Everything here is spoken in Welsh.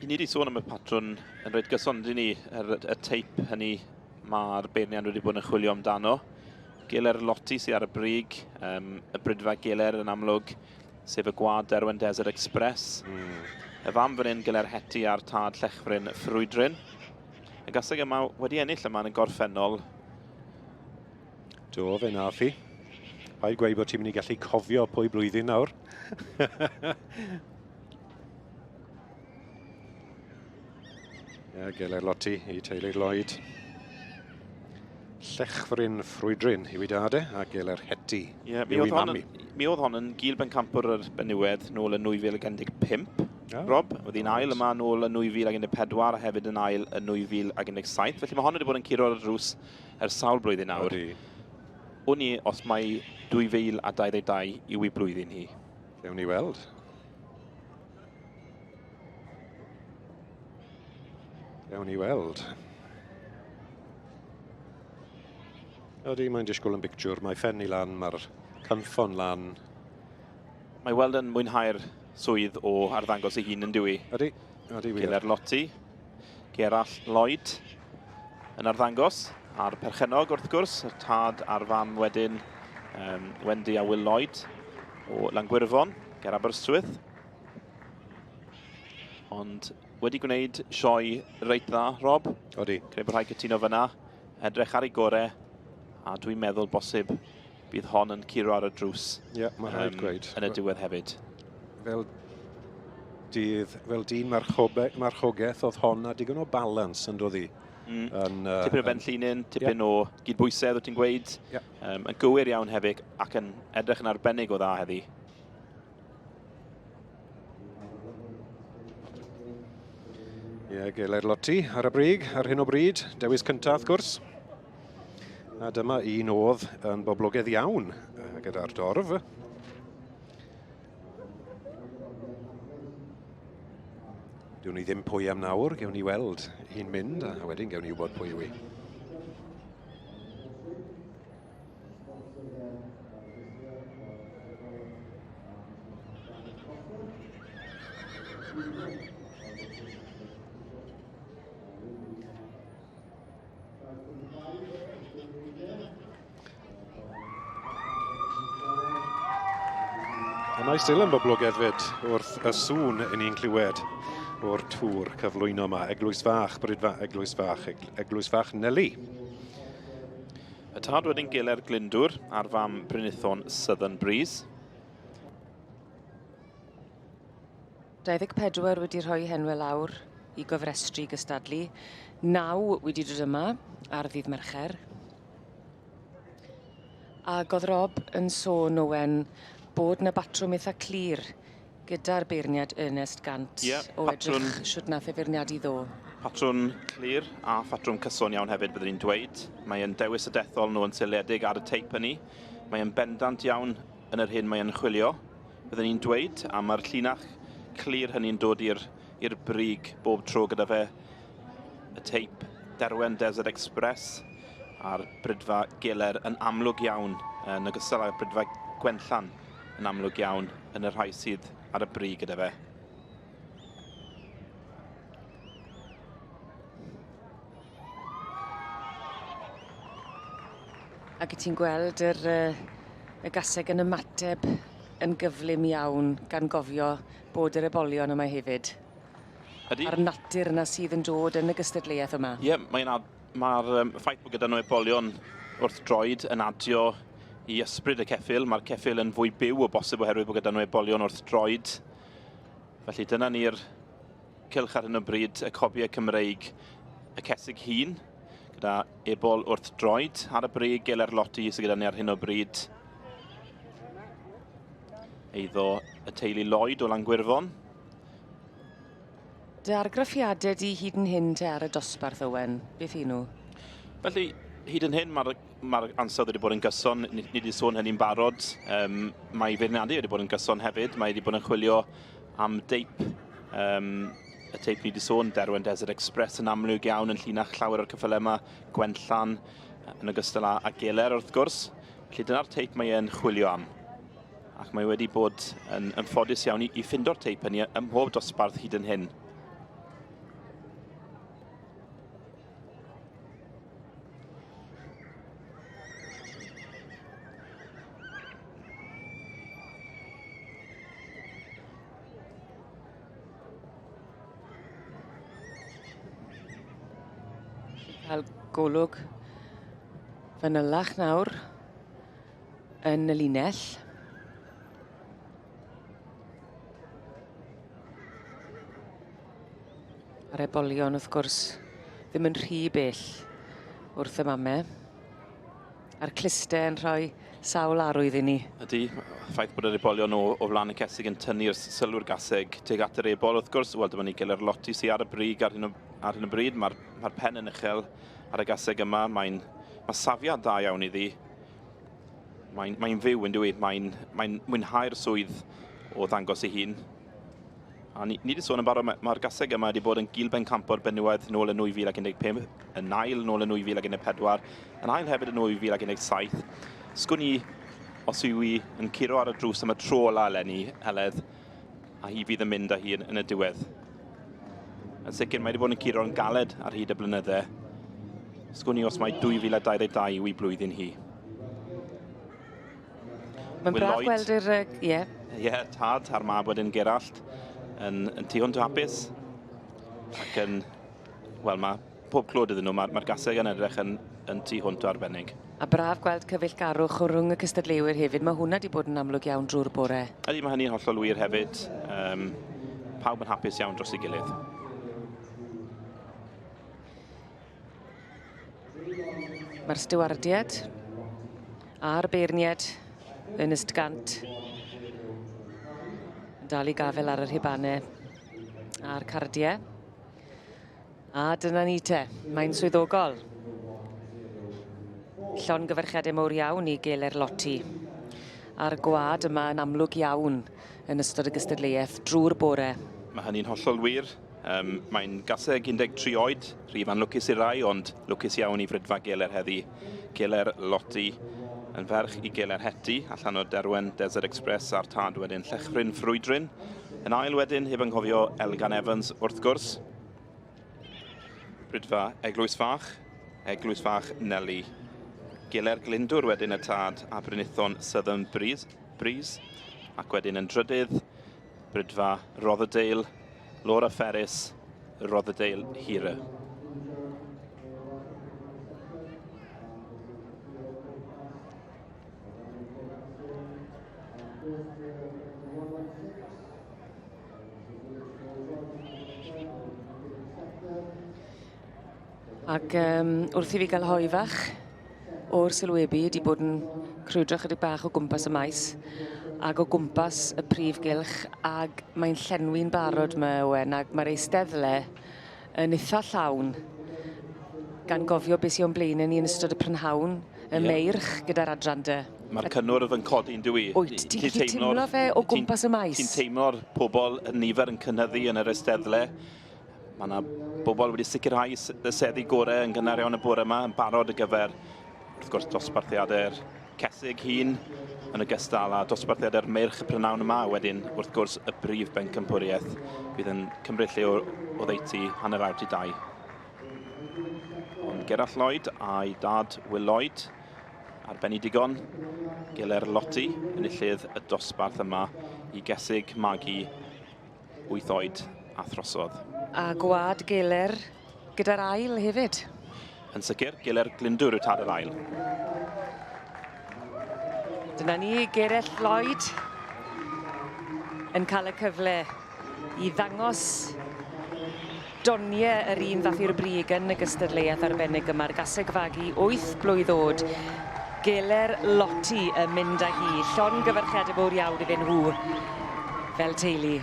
I ni wedi sôn am y patrwn yn reit gyson, dyn ni, yr, y teip hynny mae'r beirniad wedi bod yn chwilio amdano. Geler Lotti sydd ar y brig, um, y brydfa Geler yn amlwg, sef y gwad Derwen Desert Express. Y fam fan hyn, Geler Heti a'r tad Llechfryn Ffrwydryn. Y gaseg yma wedi ennill yma yn y gorffennol. Do, fe nath hi. Paid gweud bod ti'n mynd i gallu cofio pwy blwyddyn nawr. Ie, Geler Lotti i teulu Lloyd. Llechfryn Ffrwydryn yw i dad e, a Geler Heti yeah, mi yw i hon mami. Mi oedd hon yn gil bencampwr yr benywedd nôl yn 2015, oh, Rob. Oedd hi'n ail yma nôl yn 2014 a hefyd yn ail yn 2017. Felly mae hon wedi bod yn curo ar y drws ers sawl blwyddyn nawr. Wn i os mai 2022 yw ei blwyddyn hi. Gewn ni weld. Gewn ni weld. Ydy, mae'n disgwyl yn bictiwr. Mae ffen i lan, mae'r cynffon lan. Mae weld yn mwynhau'r swydd o arddangos ei hun yn dyw i. Ydy, ydy wir. Geler Lotti, Gerallt Lloyd yn arddangos, a'r perchennog wrth gwrs, y tad a'r fam wedyn, um, Wendy a Will Lloyd o Langwyrfon, ger Aberystwyth. Ond wedi gwneud sioe reit dda, Rob. Odi. Credu bod rhaid cytuno fyna. Edrych ar ei gore, a dwi'n meddwl bosib bydd hon yn curo ar y drws. Ie, yeah, mae rhaid gweud. Yn y diwedd hefyd. Fel dydd, fel dyn marchobe, marchogaeth oedd hon a digon o balans yn dod i. Yn, tipyn o ben llinyn, tipyn yeah. o gydbwysedd, wyt ti'n gweud. Yeah. Um, yn gywir iawn hefyd ac yn edrych yn arbennig o dda heddi. Ie, yeah, Geler Lotti ar y brig ar hyn o bryd. Dewis cyntaf, wrth gwrs. A dyma un oedd yn boblogaidd iawn gyda'r dorf. Dwi'n ni ddim pwy am nawr, gewn ni weld hi'n mynd a wedyn gewn ni wybod pwy yw hi. A mae still yn boblogaidd fyd wrth y sŵn yn ni'n clywed o'r tŵr cyflwyno yma. Eglwys Fach, Brydfa Eglwys Fach, Eglwys Fach Neli. Y tad wedyn Geler Glyndwr a'r fam Brynithon Southern Breeze. 24 wedi rhoi henwe lawr i gofrestru i gystadlu. 9 wedi dod yma ar ddydd Mercher. Ac o'dd Rob yn sôn Owen bod 'na batrwm itha clir gyda'r beirniad Ernest Gant. Ie, o patrwn... edrych shwt nath e feirniadu ddo. Patrwn clir a phatrwm cyson iawn hefyd byddwn i'n dweud. Mae e'n dewis y dethol nhw yn seiliedig ar y teip hynny. Mae e'n bendant iawn yn yr hyn mae e'n chwilio, byddwn i'n dweud, a mae'r llinach clir hynny'n dod i'r i'r brig bob tro gyda fe. Y teip Derwen Desert Express a'r Brydfa Geler yn amlwg iawn, yn ogystal â'r Brydfa Gwenllan yn amlwg iawn yn y rhai sydd ar y brig gyda fe. Ac ti'n gweld yr yy y gaseg yn ymateb yn gyflym iawn gan gofio bod yr ebolion yma hefyd. Ydy. A'r natur yna sydd yn dod yn y gystadleuaeth yma. Ie, mae'n Mae'r um, ffaith bod gyda nhw ebolion wrth droed yn adio i ysbryd y ceffyl. Mae'r ceffyl yn fwy byw o bosib oherwydd bod gyda nhw ebolion wrth droed. Felly dyna ni'r cylch ar hyn o bryd, y cobiau Cymreig, y cesig hun, gyda ebol wrth droed. Ar y brig, Geler Lotti sydd gyda ni ar hyn o bryd. Eiddo y teulu Lloyd o Langwyrfon. Dy argraffiadau di hyd yn hyn te ar y dosbarth, Owen, beth y'n nhw? Felly, hyd yn hyn mae'r mae ansawdd wedi bod yn gyson, ni, ni wedi sôn hynny'n barod. Um, mae feirniadu wedi bod yn gyson hefyd, mae wedi bod yn chwilio am deip, um, y teip ni wedi sôn, Derwen Desert Express yn amlwg iawn yn llinach llawer o'r cyffylau yma, Gwenllan, yn ogystal â, â Geler wrth gwrs. Felly dyna'r teip mae e'n chwilio am. Ac mae wedi bod yn, yn ffodus iawn i, i ffindo'r teip hynny ym mhob dosbarth hyd yn hyn. Cael golwg fanylach nawr yn y linell. A'r ebolion wrth gwrs ddim yn rhy bell wrth y mame. A'r cluste yn rhoi sawl arwydd i ni. Ydy, ffaith bod yr ebolion o, o flaen y cesig yn tynnu'r sylw'r gaseg tuag at yr ebol, wrth gwrs, wel dyma ni Geler Lotti sydd ar y brig ar hyn o, ar hyn o bryd. Mae'r mae pen yn uchel ar y gaseg yma, mae'n mae safiad da iawn iddi. Mae'n mae fyw yn dwi, mae'n mae mwynhau'r swydd o ddangos ei hun. A ni, ni wedi sôn yn barod, mae'r mae gaseg yma wedi bod yn gil bencampwr benywaidd nôl yn 2015, yn ail nôl yn 2014, yn ail hefyd yn 2017. Sgwn i os yw i yn curo ar y drws am y tro ola eleni, Heledd, a hi fydd yn mynd â hi yn, yn y diwedd. Yn sicr, mae wedi bod yn curo'n galed ar hyd y blynydde. Sgwn i os mae 2022 yw ei blwyddyn hi. Mae'n braf gweld yr... Ie. Yeah. Ie, yeah, tad a'r mab wedyn Gerallt yn, yn tu hwnt o hapus. Ac yn... Wel, mae pob clod iddyn nhw. Mae'r mae gaseg yn edrych yn, yn tu hwnt o arbennig. A braf gweld cyfeillgarwch o rhwng y cystadleuwyr hefyd. Mae hwnna wedi bod yn amlwg iawn drwy'r bore. Ydy, mae hynny'n hollol wir hefyd. Um, pawb yn hapus iawn dros ei gilydd. Mae'r stiwardiad a'r beirniad Ernest Gant yn dal i gafel ar yr rhubanau a'r cardiau. A dyna ni te, mae'n swyddogol. Llongyfarchiadau mawr iawn i Geler Lotti. A'r gwad yma yn amlwg iawn yn ystod y gystadleuaeth drwy'r bore. Mae hynny'n hollol wir. Um, mae'n gaseg 13 oed, rhif anlwcus i rai, ond lwcus iawn i Fridfa Geler heddi. Geler Lotti yn ferch i Geler Heti, allan o Derwen Desert Express a'r tad wedyn Llechfryn Ffrwydryn. Yn ail wedyn, heb anghofio Elgan Evans wrth gwrs. Bridfa Eglwys Fach, Eglwys Fach Nelly. Geler Glyndwr wedyn y tad a Brynithon Southern Breeze, Breeze. Ac wedyn yn drydydd, Bridfa Rotherdale, Laura Ferris, Rotherdale Hira. Ac um, wrth i fi gael hoi fach o'r sylwebu, wedi bod yn crwydro chydig bach o gwmpas y maes ac o gwmpas y prif gylch, ac mae'n llenwi'n barod yma, Owen, ac mae'r eisteddle yn eitha llawn, gan gofio beth sy'n o'n blaenau ni yn ystod y prynhawn, y yeah. meirch gyda'r adran dy. Mae'r cynnwrf yn codi yn dwi. Wyt, ti'n gallu teimlo fe o gwmpas y maes? Ti'n teimlo'r pobl y nifer yn cynyddu yn yr eisteddle. Mae yna bobl wedi sicrhau y seddi gorau yn gynnar iawn y bore yma, yn barod ar gyfer, wrth gwrs, dosbarthiadau'r cesig hun, yn ogystal â dosbarthiadau'r meirch y prynhawn yma, a wedyn, wrth gwrs, y brif bencampwriaeth fydd yn cymryd lle o, oddeutu 1:30. Ond Gerallt Lloyd a'i dad Will Lloyd ar ben i digon, Geler Lotti, enillydd y dosbarth yma i gesig magu 8 oed a throsodd. A gwad Geler gyda'r ail hefyd. Yn sicr, Geler Glyndwr yw tad yr ail. Dyna ni, Gerallt Lloyd yn cael y cyfle i ddangos doniau yr un ddath i'r brig yn y gystadleuaeth arbennig yma'r gaseg fagu 8 blwydd oed. Geler Lotti yn mynd â hi. Llongyfarchiadau mawr iawn iddyn nhw fel teulu.